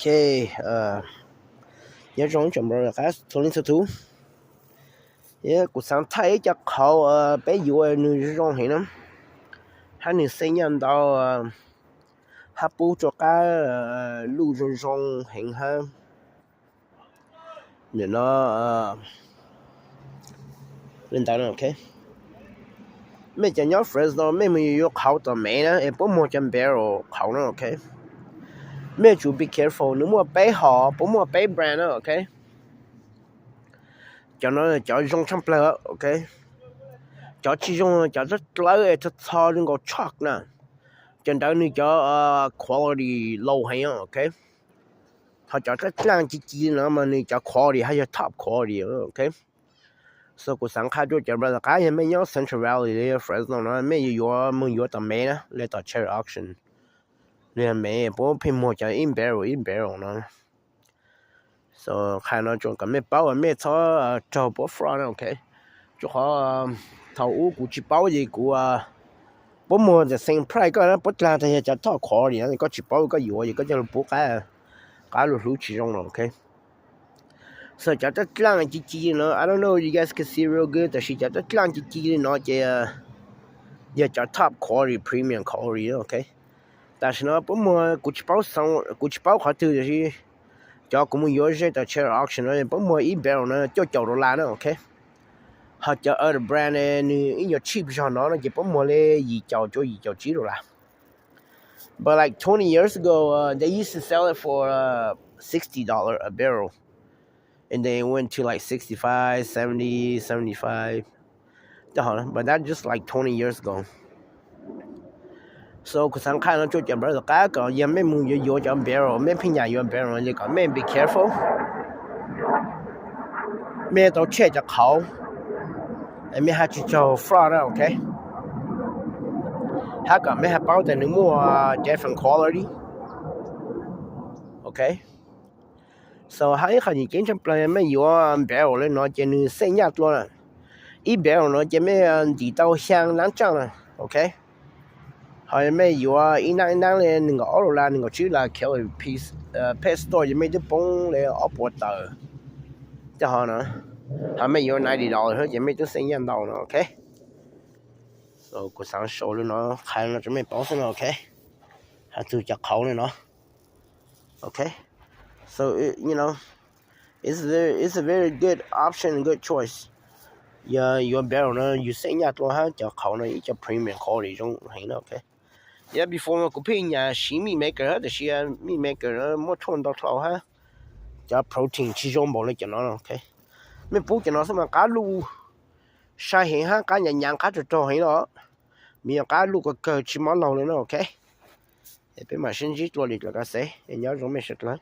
Ok, nyob zoo tsoom brother qab txhua leej txhua tus. Kuv xaav thaij ib co qhauv peb yuav nws zoo zoo heev na, hab nws xej nyaj ntau, hab pub rua qab luj zoo zoo heev hab. Nim no li ntawd no, ok. Mej cov nyob Fresno mej mus yuav qhauv tom May na es puab muag cov barrel qhauv na, ok. Mej tsum be careful, nws muaj peb hom, puab muaj peb brand na, ok. Cov no cov zoo tshaj plawg, ok. Cov tsis zoo cov dlawb dlawb es txho txho zoo nkaus chalk na, cov ntawd nws cov quality low heev, ok. Ho cov dlaaj dlaaj ci ci no mas nws cov quality hab yog top quality, ok. So kuv xaav qha rua cov brother qab yog mej nyob Central Valley los yog Fresno no mej yuav yuav mus yuav tom May na, le tom Cherry Auction, los yog May puab pheej muag cov ib barrel ib barrel no. So qha no tsuas kom mej paub, mej txhob raug puab fraud na, ok. Rua qhov thaum ub kuv tsis paub ces kuv, puab muag the same price koj, puab dlaag tag yog cov top quality no koj tsis paub koj yuav ces koj coj lug pub qab, qab lug hlub tsis zoo no, ok. So cov dlaaj dlaaj ci ci no, I don't know if you guys can see real good, tab sis cov dlaaj dlaaj ci ci li no ces yog cov top quality, premium quality, ok. Tam sim no puab muag, kuv tsis paub, kuv tsis paub qhov twg, tab sis cov kuv mus yuav ze tom Cherry Auction no puab muag ib barrel no cuaj caum dollar na, ok. Ho cov other brand nws ib nyuag cheap zog no no ces puab muag li yim caum cuaj, yim caum tsib dollar. But like twenty years ago, uh, they used to sell it for uh, sixty dollar a barrel, and then it went to like sixty-five, seventy, seventy-five. But that's just like twenty years ago. So kuv xaav qha no rua cov brother qab kom yog mej mus yuav yuav cov barrel, mej pheej nyam yuav barrel no ces kom mej be careful. Mej tau check cov qhauv, mej hab tsis raug fraud na, ok. Hab kom mej hab paub tas nws muaj different quality, ok. So hab ib qho nyam ceeb tshaj plawg mej yuav barrel le no ces nws xej nyaj dlua na. Ib barrel no ces mej ntim tau xyaa naab tsaaj na, ok. Ho mej yuav ib naab ib naab le nees nkaum ob dollar, nees nkaum tsib dollar, Kelly pet store ces mej twb poob le ob puas tawm. Coj ho no, ho mej yuav ninety dollar ces mej twb xej nyaj ntau no, ok. So kuv xaav show le no, qha no rua mej paub xwb no, ok. Hab tug cov qhauv le no, ok. So you know, it's a very, it's a very good option, good choice. Yog yuav barrel no yus xej nyaj dlua hab cov qhauv no ib co premium quality zoo heev na, ok. Yog before mas kuv pheej nyam siv meat maker hab, tab sis meat maker no muaj tshuaj ntau dlhau hab cov protein tsis zoo npaum le cov no, ok. Mej pub cov no xwb mas qab luj sai heev hab qab nyaav nyaav qab raug raug heev los, mas yog qab luj kawg kawg tsis mob laug le no, ok. Peb mam sib ntsib dlua lwm daim koj xev, nyob zoo mej sawv dlawg.